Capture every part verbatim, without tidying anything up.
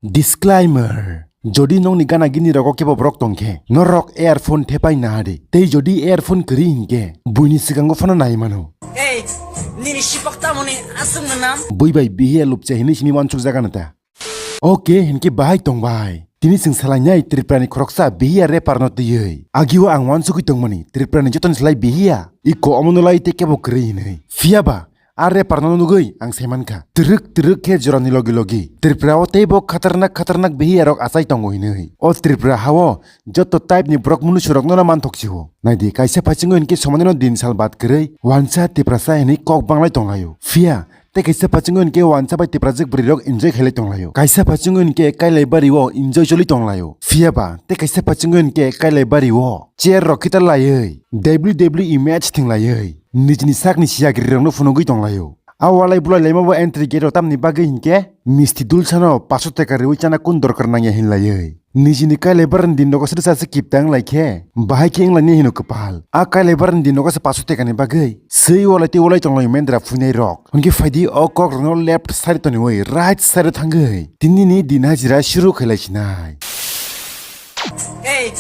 Disclaimer. Jodi nokni gana gini rogo kebo borok tongkhe, norok earphone thepai nahadi. Tei jodi earphone kwrwi hinkhe, buini swkango phano nai mano. Ei, nini sipak tamoni aswk mwnam? Bui bai bihiya lupcha hinwi simi wansuk jaga nata. Oke, hinkhe bahai tongbai. Tini chwng salainai Tripurani khoroksa bihiya rapper no twiwi. Agio ang wansugwi tongmani, Tripurani jotoni slai bihiya. Iko omono lai tei kebo kwrwi hinwi. Phiyaba, a rapper no nugwi ang saimankha. Twrwk twrwk khe jorani logi logi. Tripura o teibo khatarnak khatarnak bihiya rok achai tongo hinwi. O Tripura hao joto type ni borok munusu rok no manthok si o. Naidi, kaisa phaichingo hinkhe somono din sal bad kwrwi, wansa Tiprasa hinwi kok banglai tonglaio. Phiya, tei kaisa phaichingo hinkhe wansa bai Tiprajwk bwrwi rok enjoy khailai tonglaio. Kaisa phaichingo hinkhe Kailaibari o enjoy choli tonglaio. Phiya ba, tei kaisa phaichingo hinkhe Kailaibari o chair rok khitar laiwi, W W E match thwng laiwi, nijini sakni siyagri rok no phunugwi tonglaio. A walai bulai laima bo entry gate o tamni bagwi hinkhe misti dulsa no paso teka riwi chana kun dorkar nangya hinlaiwi. Nijini Kailaibari ni din nogo srwsa se kiptang lai khe, bahai khe wnglaini hino kwpal. A Kailaibari ni din nogo se paso tekani bagwi swi walai tei walai tonglai mendra phuinai rok. Hwnkhe phaidi o kok rokno left side toniwi right side o thangwi tinini din hajira shuru khailai sinai. Ei,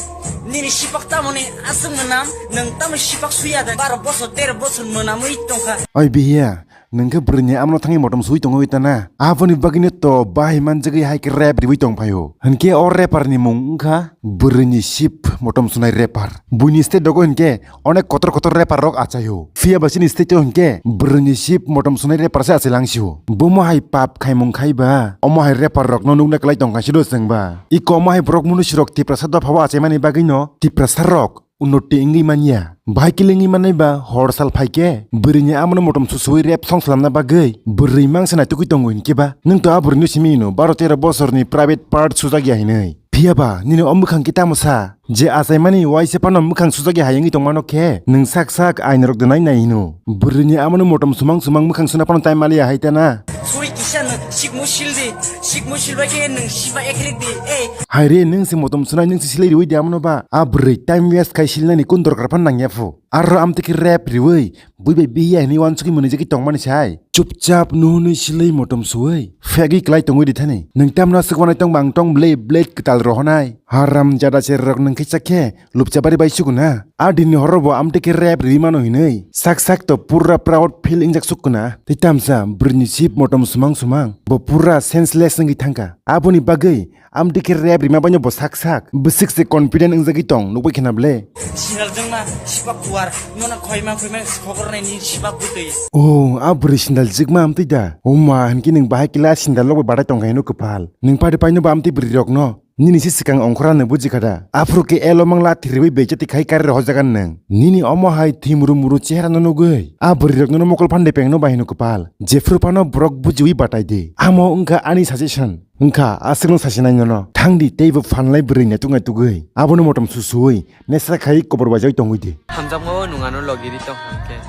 nini sipak tamoni aswk mwnam, nwng tamo sipak suya da? Baro bosor, tero bosor mwnamwi tongkha. Oi bihiya, nwng khe bwrwini amno thangwi motom sui tongo wi tana? Aboni bagwino to bahai manjagwi hai khe rap riwi tongphaio. Hinkhe o rapper ni mung wngkha bwrwini sip motom sunai rapper. Buini state rogo hinkhe onek kotor kotor rapper rok achaio. Phiya ba chini state o hinkhe bwrwini sip motom sunai rapper se achai langsio. Bomo hai pap khaimung khai ba, omo hai rapper rokno nukna kwlai tongkha sido chwng ba. Iko omo hai borok munusu rok Tiprasa dopha o achaimani bagwino Tiprasa rok unnoti wngwi manya. Bahai kile wngwi mannai ba hor sal phai khe bwrwini amano motom susuwi rap song slamna bagwi bwrwi mangsa naitugwi tongo hinkhe ba. Nwng to a bwrwino simi hino baro tero bosorni private part sujak ya hinwi. Phiya ba nini o mwkhang khe tamo sa je achaimani waisa phano mwkhang sujak ya hai wngwi tongmano khe nwng sak sak aina rok de nai nai hino. Bwrwini amano motom sumang sumang mwkhang suna phano time maliya hai tana. Sui kisa nwng sikmu sildi, sikmu silbai khe nwng siba ekrik di, ei. Hai re, nwng se motom sunai, nwng se silai riwi di amno ba? A bwrwi time waste khai silnani kun dorkar phan nangya phu. Aro amtwi khe rap riwi, bui bai bihiya hinwi wansugwi mwnwi jagwi tongmani sai. Chupchap nuhunwi silai motom suwi, phegwi klai tongwi di thani. Nwng tamno aswk wanai tong bang tong blade, blade kwtal rohonai. Haram jada cherrok nwng khe chakhe, lupcha bari bai sukuna. A dinni horo bo amtwi khe rap riwi mano hinwi. Sak sak to pura proud feel ingjak sukuna. Tei tamsa bwrwini sip motom sumang sumang. Bo pura senseless wngwi thangkha. Aboni bagwi amtwi khe rap rima baino bo sak sak. Bwswk se confident wngjagwi tong, nukbai khena ble. Sinal jwngma sipak kuar, nono khoima khoima khobor nai ni sipak bwtwi. Oh, a bwrwi sindal jikma amtwi da. Oh ma, hinkhe nwng bahai kila sindal logbai batai tongkha hino kwpal. Nwng padi paino ba amtwi bwrwi rokno. Nini se swkang ongkhorano bujikha da? Aphuru khe elo mangla thiriwi bejati khai kari rohorjagan nwng. Nini omo hai thwi muru muru chehera no nugwi. A bwrwi rok nono mokol phande pengno bahino kwpal. Jephuru phano borok bujiwi batai di. Amo wngkha ani suggestion. Wngkha aswkno sasinai nono. Thangdi teibo phanlai bwrwi naituk naitugwi. Abono motom susuwi. Nesra khai kobor bajai tongwi di. Hamjakma o nwng ano logiri tong hwnkhe.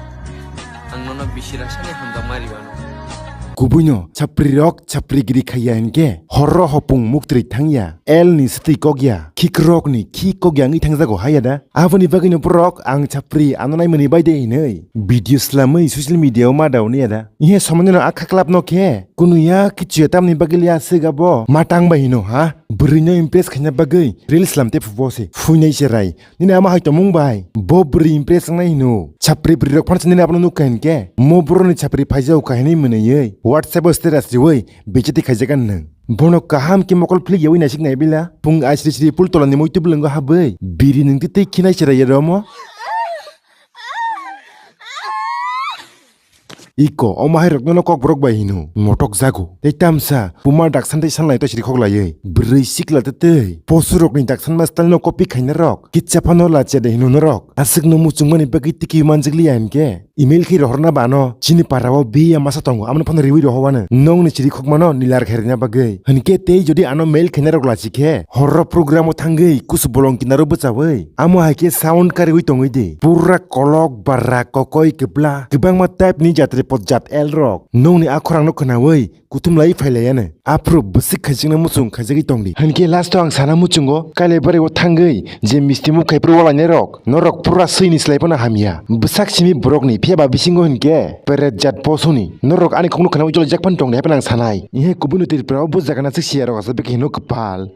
Ang nono bisi rasani hamjakma ribano. Kubuino chapri rok chapri giri khaiya hinkhe horro hopung muktri thangya, el ni swtwi kokya, khikrok ni khi kokya wngwi thangjago haya da? Aboni bagwino borok ang chapri ano naimani bai de hinwi video slamwi social media o ma dauni ya da? Ihe somono no akha club no khe kunuya kichuya tamni bagwi liya aswk abo ma tang bai hino ha? Bwrwi no impress khaina bagwi reels slam te phubo se phuinai cherai. Nini ama hai tongmung bai bo bwrwi impress wngnai hino. Chapri bwrwi rok phano nini abono nukha hinkhe mo boroni chapri phaijao kahinwi mwnwiwi WhatsApp o status riwi bejati khaijagan nwng. Bono kaham khe mokol philik yawi naisik naibila pung aisri sri pul tolani muitu bwlwngo habwi biri nwng twi twi khinai cherai ya romo. Iko omo hai rokno no kokborok bai hino motok jago. Tei tamsa puma daksan tei sanlai to siri khok laiwi bwrwi sikla tei tei posu rokni daksan ma style no copy khaina rok kitsa phano lachiya de hino norok. Aswk no muchungmani bagwi tiki manjak liya hinkhe email khe rohorna ba ano chini para o biya masa tongo amno phano riwi rohowano nongni siri khokmano nilar khairina bagwi. Hinkhe tei jodi ano mail khaina rok lachi khe horro program o thangwi kusu bolong kinaro bwchawi. Amo hai khe sound kariwi tongwi di. Pura kolok, barra, kokoi, kwbla, kwbangma type ni jatri pot jat el rok. Nongni a khorang no khwnawi kuthum lai phai lai ano. Aphuru bwswk khaijakna muchung khaijagwi tong di. Hinkhe last o ang sana muchungo Kailaibari o thangwi je misti muk khai phuru walainai rok. Norok pura swi ni slai phano hamya. Bwsak simi borok ni Yaba bisingo hinkhe peret jat posoni norok ani kokno khwnao ujol jak phano tong de hai phano ang sanai. Ihe kubuni Tripura o bo jaga na se siya rok asa bikhe hino kwpal.